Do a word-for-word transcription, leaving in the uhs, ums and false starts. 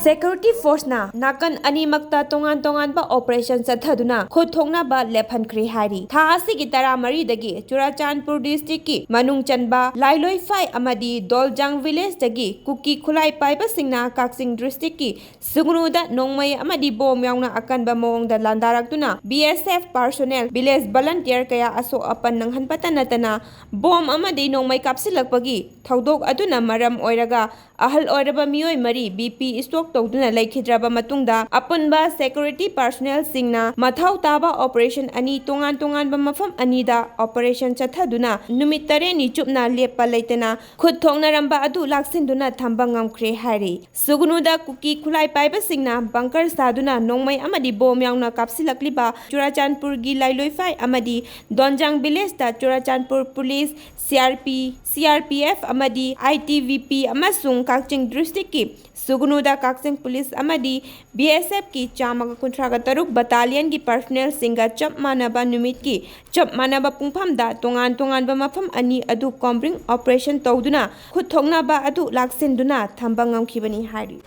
Security forceꯅ ꯅꯥꯀꯟ ꯑꯅꯤꯃꯛꯇ ꯇꯣꯉꯥꯟ ꯇꯣꯉꯥꯟꯕ operation ꯆꯠꯊꯗꯨꯅ ꯈꯨꯠ ꯊꯣꯛꯅꯕ ꯂꯦꯞꯍꯟꯈ꯭ꯔꯦ ꯍꯥꯏꯔꯤ꯫ ꯊꯥ ꯑꯁꯤꯒꯤ ꯇꯔꯥꯃꯔꯤꯗꯒꯤ ꯆꯨꯔꯥꯆꯥꯟꯄꯨꯔ districtꯀꯤ ꯃꯅꯨꯡ ꯆꯟꯕ ꯂꯥꯏꯂꯣꯏꯐꯥꯏ ꯑꯃꯗꯤ ꯗꯣꯜꯖꯥꯡ villageꯇꯒꯤ ꯀꯨꯀꯤ ꯈꯨꯠꯂꯥꯏ ꯄꯥꯏꯕꯁꯤꯡꯅ ꯀꯛꯆꯤꯡ districtꯀꯤ ꯁꯨꯒꯅꯨꯗ ꯅꯣꯡꯃꯩ ꯑꯃꯗꯤ ꯕꯣꯝ ꯌꯥꯎꯅ ꯑꯀꯟꯕ ꯃꯑꯣꯡꯗ ꯂꯥꯟꯗꯥꯔꯛꯇꯨꯅ B S F personnel, village volunteer ꯀꯌꯥ ꯑꯁꯣꯛ ꯑꯄꯟ ꯅꯪꯍꯟꯕꯇ ꯅꯠꯇꯅ ꯕꯣꯝ ꯑꯃꯗꯤ ꯅꯣꯡꯃꯩ ꯀꯥꯞꯁꯤꯜꯂꯛꯄꯒꯤ ꯊꯧꯗꯣꯛ ꯑꯗꯨꯅ ꯃꯔꯝ ꯑꯣꯏꯔꯒ ꯑꯍꯜ ꯑꯣꯏꯔꯕ ꯃꯤꯑꯣꯏ ꯃꯔꯤ B P stroke ꯇꯧꯗꯨꯅ ꯂꯩꯈꯤꯗ꯭ꯔꯕ ꯃꯇꯨꯡꯗ ꯑꯄꯨꯟꯕ security personnelꯁꯤꯡꯅ ꯃꯊꯧ ꯇꯥꯕ operation ꯑꯅꯤ ꯇꯣꯉꯥꯟ ꯇꯣꯉꯥꯟꯕ ꯃꯐꯝ ꯑꯅꯤꯗ operation ꯆꯠꯊꯗꯨꯅ ꯅꯨꯃꯤꯠ ꯇꯔꯦꯠꯅꯤ ꯆꯨꯞꯅ ꯂꯦꯞꯄ ꯂꯩꯇꯅ ꯈꯨꯠ ꯊꯣꯛꯅꯔꯝꯕ ꯑꯗꯨ ꯂꯥꯛꯁꯤꯟꯗꯨꯅ ꯊꯝꯕ ꯉꯝꯈ꯭ꯔꯦ ꯍꯥꯏꯔꯤ꯫ ꯁꯨꯒꯅꯨꯗ ꯀꯨꯀꯤ ꯈꯨꯠꯂꯥꯏ ꯄꯥꯏꯕꯁꯤꯡꯅ bunker ꯁꯥꯗꯨꯅ ꯅꯣꯡꯃꯩ ꯑꯃꯗꯤ ꯕꯣꯝ ꯌꯥꯎꯅ ꯀꯥꯞꯁꯤꯜꯂꯛꯂꯤꯕ ꯆꯨꯔꯥꯆꯥꯟꯄꯨꯔꯒꯤ ꯂꯥꯏꯂꯣꯏꯐꯥꯏ ꯑꯃꯗꯤ ꯗꯣꯟꯖꯥꯡ villageꯇ Churachandpur police, C R P, C R P F ꯑꯃꯗꯤ I T B P ꯑꯃꯁꯨꯡ ꯀꯛꯆꯤꯡ districtꯀꯤ ꯁꯨꯒꯅꯨꯗ ꯀꯛꯆꯤꯡ police ꯑꯃꯗꯤ B S Fꯀꯤ ꯆꯥꯝꯃꯒ ꯀꯨꯟꯊ꯭ꯔꯥꯒ ꯇꯔꯨꯛ battalionꯒꯤ personnelꯁꯤꯡꯒ ꯆꯞ ꯃꯥꯟꯅꯕ ꯅꯨꯃꯤꯠꯀꯤ ꯆꯞ ꯃꯥꯟꯅꯕ ꯄꯨꯡꯐꯝꯗ ꯇꯣꯉꯥꯟ ꯇꯣꯉꯥꯟꯕ ꯃꯐꯝ ꯑꯅꯤ ꯑꯗꯨ combing operation ꯇꯧꯗꯨꯅ ꯈꯨꯠ ꯊꯣꯛꯅꯕ ꯑꯗꯨ ꯂꯥꯛꯁꯤꯟꯗꯨꯅ ꯊꯝꯕ ꯉꯝꯈꯤꯕꯅꯤ ꯍꯥꯏꯔꯤ꯫